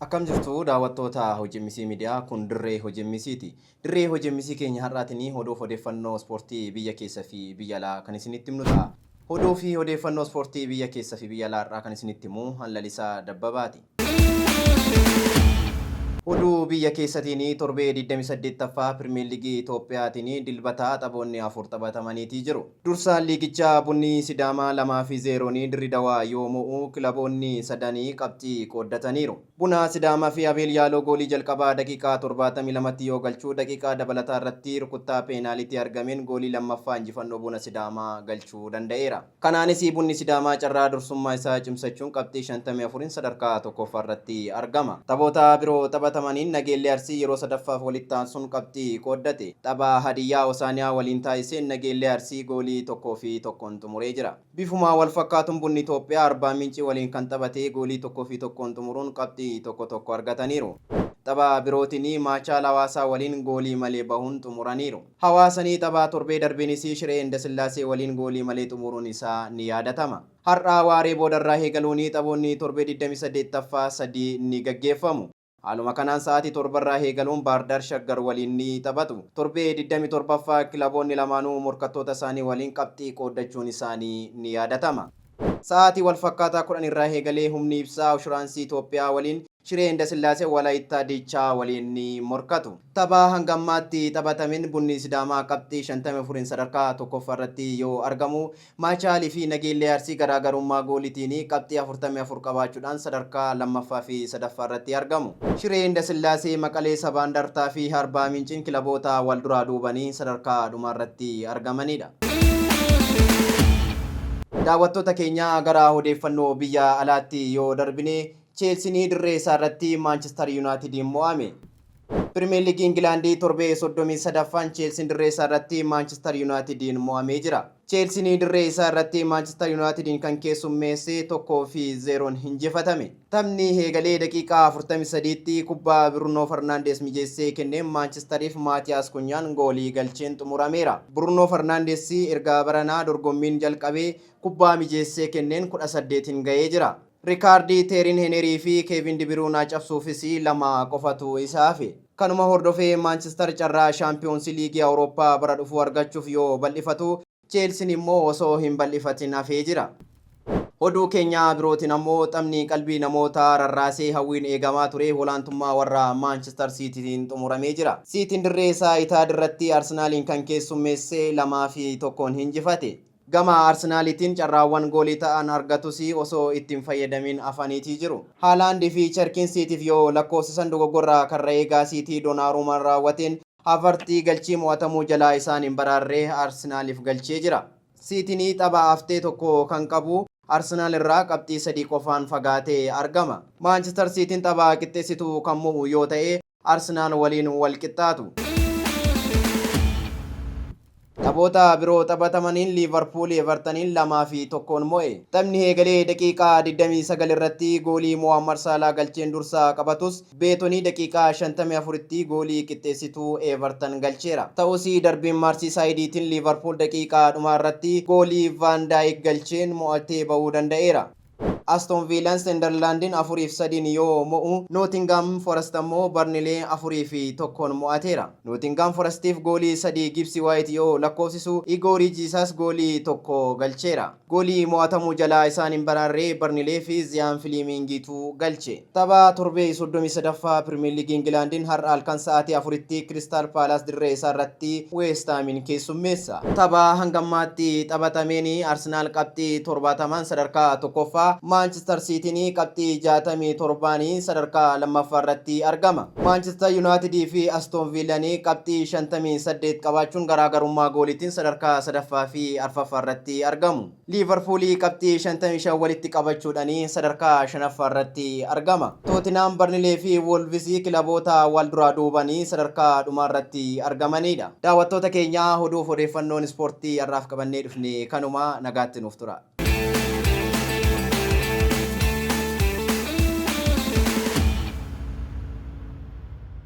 Akkam jirtu daawwattoota Hojii Miidiyaa kun dirree Hojii Misiiti. Dirree Hojii Misii keenya har'aatiin oduuf odeeffannoo ispoortii biyya keessa fi biyya alaa kan isinitti himnu ta'a. Oduu fi odeeffannoo ispoortii biyya keessa fi biyya alaa har'aa kan isinitti himu Lalisaa Dabbabaati. Oduu biyya keessatiin torbee 28ffaa Pirimeer Liigii Itoophiyaatiin dilbataa taphoonni afur taphatamaniitii jiru. Dursaan liigichaa Bunni Sidaamaa 2 fi 0n Dirri Dawaa yoo mo'u kilaboonni sadanii qabxii qooddataniiru. Buna Sidaamaa fi Abeel Yaaloo goolii jalqabaa daqiiqaa 72tti yoo galchuu daqiiqaa dabalataa irratti rukuttaa peenaalitii argameen goolii lammaffaa injifannoo Buna Sidaamaa galchuu danda'eera. Kanaanis Bunni Sidaamaa carraa dursummaa isaa cimsachuun qabxii 54 sadarkaa tokkoffaa irratti argama. Taphoota biroo taphatamaniin Nageellee Arsii yeroo sadaffaaf walitti aansuun qabxii qooddate. Tapha Hadiyyaa Hosaaniyaa waliin taasiseen Nageellee Arsii goolii 1 fi 1n xumuree jira. Bifuma wal fakkaatuun Bunni Itoophiyaa Arbaa Mincii waliin kan taphate goolii 1 fi 1n xumuruun qabxii 1-1 argataniiru. Tapha birootiin Maachaal Hawaasaa waliin goolii malee bahuun xumuraniiru. Hawaasanii tapha torbee darbeenis Shiree Indasillaasee waliin goolii malee xumuruun isaa ni yaadatama. Har'a waaree boodarraa eegaluun taphoonni torbee 28ffaa sadii ni gaggeeffamu. Haaluma kanaan sa'aatii 7rraa eegaluun Baardaar Shaggar waliin ni taphatu. Torbee 27ffaa kilaboonni lamaanuu morkattoota isaanii waliin qabxii qooddachuun isaanii ni yaadatama. Sa'aatii wal fakkaataa 10 irraa eegalee Humni Ibsaa Inshuraansii Itoophiyaa waliin Shiree Indasillaasee Walaayittaa Diichaa waliin ni morkatu. Tapha hanga ammaatti taphatameen Bunni Sidaamaa qabxii 54 sadarkaa tokkoffaa irratti yoo argamu Maachaalii fi Nageellee Arsii garaagarummaa goolitiin qabxii 44 qabaachuudhaan sadarkaa lammaffaa fi sadaffaa irratti argamu. Shiree Indasillaasee, Maqalee Sabaa Indartaa fi Arbaa Minciin kilaboota wal duraa duubanii sadarkaa dhumaa irratti argamanidha. Daawwattoota keenya, gara odeeffannoo biyya alaatti yoo darbine, Cheelsiin dirree isaa irratti Maanchister Yuunaayitediin mo'ame. Pirimeer Liigii Ingilaandii torbee 33ffaan Cheelsiin dirree isaa irratti Maanchister Yuunaayitediin mo'amee jira. Cheelsiin dirree isaa irratti Maanchister Yuunaayitediin kan keessummeesse 1 fi 0n injifatame. Taphni eegalee daqiiqaa 43tti kubbaa Bruno Fernandes mijeessee kenneen Maanchistariif Maatiyaas Kunyaan goolii galcheen xumurameera. Bruno Fernandes erga baranaa dorgommiin jalqabee kubbaa mijeessee kenneen 18n ga'ee jira. Rikaardii Teerin Henerii fi Keevin Dibiruunaa cabsuufis lama qofatu isa hafe. Kanuma hordofee Maanchister carraa Shaampiyoonsi Liigii Awurooppaa bara dhufu argachuuf yoo bal'ifatu, Cheelsiin immoo osoo hin bal'ifatin hafee jira. Oduu keenya birootiin ammoo taphni qalbii namoota rarraasee hawwiin eegamaa ture olaantummaa warra Maanchister Siitiin xumuramee jira. Siitiin dirree isaa Itaad irratti Arsenaaliin kan keessummeesse 2 fi 1n injifate. Gama Arsenaalitiin carraawwan goolii ta'an argatus osoo ittiin fayyadamin hafaniitii jiru. Haalaandii fi Cherkiin Siitiif yoo lakkoofsisan dogoggorra karra eegaa Siitii Donaarumaan raawwateen Havartii galchii mo'atamuu jalaa isaan hin baraarree Arsenaaliif galchee jira. Siitiin tapha haftee tokko kan qabu Arsenaal irraa qabxii 3 qofaan fagaatee argama. Maanchister Siitiin tapha qixxeessituu kan mo'u yoo ta'e Arsenaal waliin wal qixxaatu. Taphoota biroo taphatamaniin Liivarpuul Evertaniin 2 fi 1n mo'e. Taphni eegalee daqiiqaa 29 irratti goolii Mohammad Saalaa galcheen dursaa qabatus Beetonii daqiiqaa 54tti goolii qixxeessituu Everton galcheera. Ta'us darbiin Maarsiisaayidiitiin Liivarpuul daqiiqaa dhumaa irratti goolii Vaan Daayik galcheen mo'atee ba'uu danda'eera. Aston Villaan Sunderlandiin 4 fi 3n yoo mo'u, Nootingam Forest ammoo Barnilee 4 fi 1n mo'ateera. Nootingam Forestiif goolii sadii Gibsi Waayit yoo lakkoofsisu, Igoorii Jiisaas goolii tokko galcheera. Goolii mo'atamuu jalaa isaan hin baraarree Barnilee fi Ziyaan Filiimingiitu galche. Tapha torbee 33ffaa Pirimeer Liigii Ingilaandiin har'a halkan sa'aatii 4tti Kiristaal Paalaas dirree isaa irratti Weest Haamiin keessummeessa. Tapha hangammaatti taphatameen Arsenaal qabxii 70n sadarkaa tokkoffaa, Maanchister Siitiin qabxii 67n sadarkaa lammaffaa irratti argama. Maanchister Yuunaayitidii fi Astoon Viilaan qabxii 58 qabaachuun garaagarummaa gooliitiin sadarkaa sadaffaa fi arfaffaa irratti argamu. Liivarpuulii qabxii 55 walitti qabachuudhaan sadarkaa shanaffaa irratti argama. Tootinhaam, Barnilee fi Wolvis kilaboota wal duraa duubanii sadarkaa dhumaa irratti argamanidha. Daawwattoota keenya, oduuf odeeffannoon ispoortii har'aaf qabannee dhufne kanuma, nagaatti nuuf tura.